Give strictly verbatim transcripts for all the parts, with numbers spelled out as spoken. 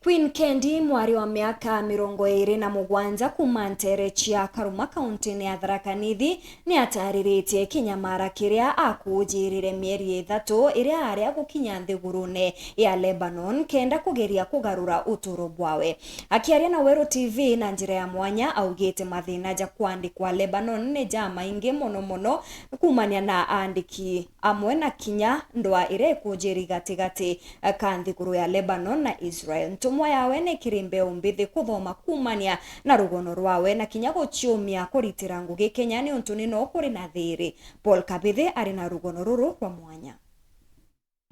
Queen Kendi, mwari wa miaka mirongo iiri na mugwanja kuuma nteere cia Karuma, kauntine ya Tharaka Nithi, ni atariritie kinyamara kiria akuujirire mieri ithatu iria ari agukinya nthigurune ya Lebanon kenda kugeria kugarura uturo bwawe. Akiaria na Weru T V na njira ya mwanya, augite mathina ja kwandikwa Lebanon ni jamaingi mono mono, kuumania na aandiki amwe na kinya ndwaa iria ikuujiri gatigati ka nthiguru ya Lebanon na Israel. Ntumwa yawe ni kiri mbeu mbithi kuthoma kuumania na rugono rwawe na kinya guciumia kuritira ngugi Kenya niuntu ni no kuri na thiiri. Paul Kabithi ari na rugono ruru rwa mwanya.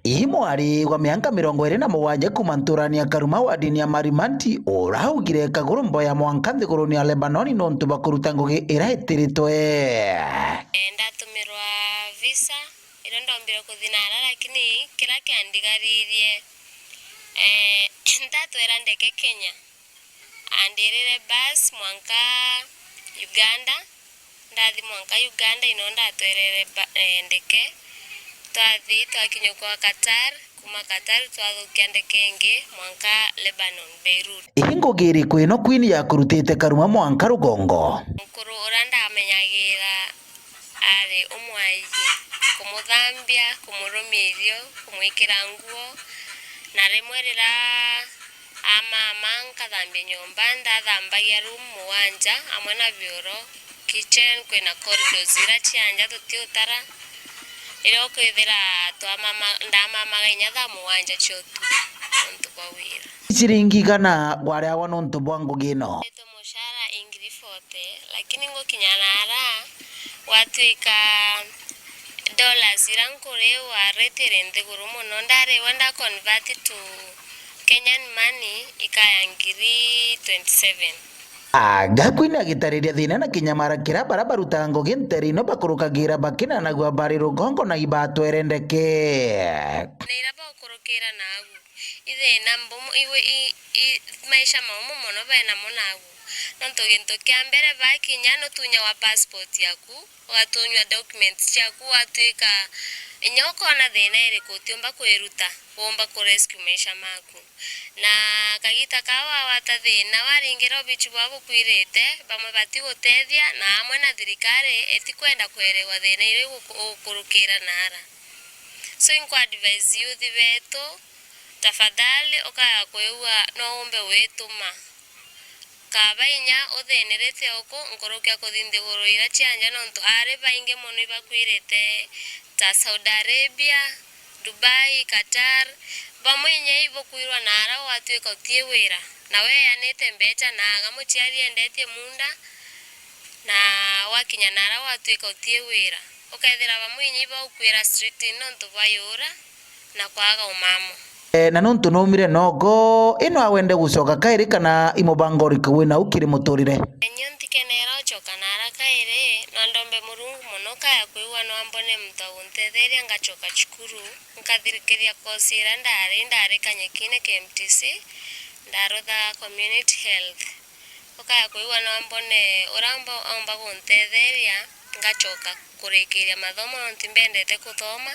Ii mwari wa mianka mirongo iiri na mugwanja kuuma nturani ya Karuma wadini ya Marimanti, uraugire kaguru mboya mwanka nthiguruni ya Lebanoni nontu bwa kuruta ngugi iria itiritwe. Eh, ndatumirwa visa, irio ndombire kuthi nara, lakini kiria kiandigaririe, eh, ndatwera ndeke Kenya. Andirire bus mwanka Uganda, ndathi mwanka Uganda, ino ndatwerere ba-, eh, ndeke. Twathi, twakinya kwa Qatar, kuma Qatar twathukia ndeke ingi mwanka Lebanon, Beirut. Ii ngugi iriku ino Queen yakurutite Karuma mwanka rugongo? Mukuru uria ndamenyagira ari umwayie, kumuthambia, kumurumia irio, kumwikira nguo, na rimwe riria amama nkathambia nyomba, ndathambagia room mugwanja amwe na bioro, kitchen, kwina corridors iria cia nja tutiutara. Riria ukwithira twamama, ndamamaga inya thaa mugwanja cia utuku nontu bwa wira. Ciringi igana wareagwa nontu bwa ngugi ino? Mucara ingiri forty, lakini ngukinya nara, gwatwika dollars iria nkuriwa rate iri nthiguru mono, ndariwa nda convert to Kenyan money, ikaya ngiri twenty-seven. Aga Queen agitariria thina na kinyamara kiria baria barutaga ngugi nteere ino bakurukagira bakinanagua bari rugongo na ibatwere ndeke. Na iria baukurukira nagu, ithina mbumu, iwe, i, i, maisha maumu mono bainamo nagu. Nontu gintu kia mbere bakinya nutunyagwa passport yaku, ugatunywa documents ciaku, watwika inya ukona thina iriku utiumba kwiruta, wumba ku rescue maisha maku. Na kagita kaa wagwata thina, waringira ubichi bwa bukwirite, bamwe batigutethia, na amwe na thirikari itikwenda kwerewa thina iria iguku-, ugukurukira nara. So, inkwa advise youth betu, tafadhali ukaya kwigua no umbe wituma. Kaba inya uthinirite uku nkuruki ya kuthi nthiguru iria cia nja, nontu ari baingi mono ibakwirite ta Saudi Arabia, Dubai, Qatar. Bamwe inya ibukwirwa nara ugatuika utii wira, na weyanite mbecha na aga muciari endetie munda, na wakinya nara ugatuika utii wira. Ukethira bamwe inya ibaukwira street nontu bwa yura na kwaga umamo. E, na nontu naumire nogo, ino awende gucoka kairi kana i mubango uriku wi nau kiri muturire? Nio ntikenera ucoka nara kairi, no ndombe Murungu mono kaya kwigua no ambone muntu wa guntetheria ngacoka cukuru, nkathirikiria course iria ndari, ndari Kanyekine K M T C, ndarutha community health. Ukaya kwigua no mbone uria mbo-, aumba guntetheria, ngacoka kurikiria mathomo, nontu imbendete kuthoma,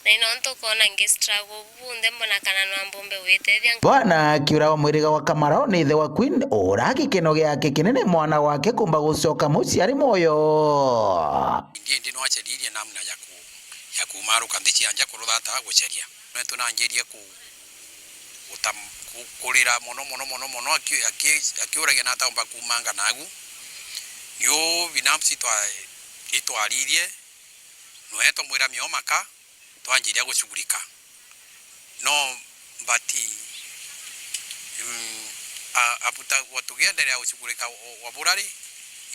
na ino ntu ukona ngi struggle bunthe, mbona kana no mbumbe gwitethia. Bwana Kiura wa mwiriga wa Kamaro ni ithe wa Queen, ura gikeno giake kinene mwana wake kumba gucoka mucii ari mwoyo. Ingi indi nwaceririe namna ya ku-, ya kumaruka nthi cia nja kuruthata guceria. Nwetu nanjirie ku-, gutam-, ku-, kurira mono, mono, mono, mono, aki-, aki-, akiuragia na ataumba kumanga nagu. Niu binafsi twa-, itwaririe, nwe twamwira mio maka, twanjiria gushughulika. No, but, mm, a-, abuta, wa tugiendelea gushughulika wa, wa burari,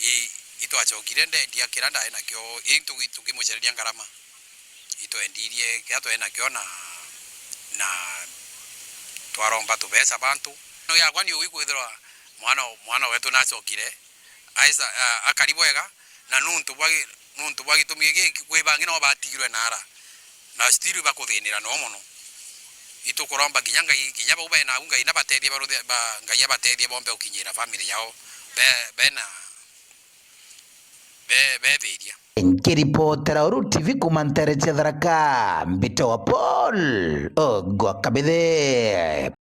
i-, itwacokire ndendia kira ndai nakio, i tugi-, tukimucereria ngarama. Itwendirie kiria twai nakio na, na twaromba tubeca bantu. No giakwa ni ui kwithirwa mwana, mwana wetu nacokire, aisa, a-, akari bwega, na nuntu bwa gi-, nuntu bwa gitumi giki, kwi bangi no batigirwe nara, na still bakuthinira no mono. Itukuromba kinya Ngai, kinya bau bena au, Ngai nabatethie baruthe-, ba-, Ngai abatethie bombe gukinyira family yao be-, bena be-, bethiria. Nkiripotera Uru T V kuuma ntere cia Tharaka, mbitawa Paul Ogwa Kabithe.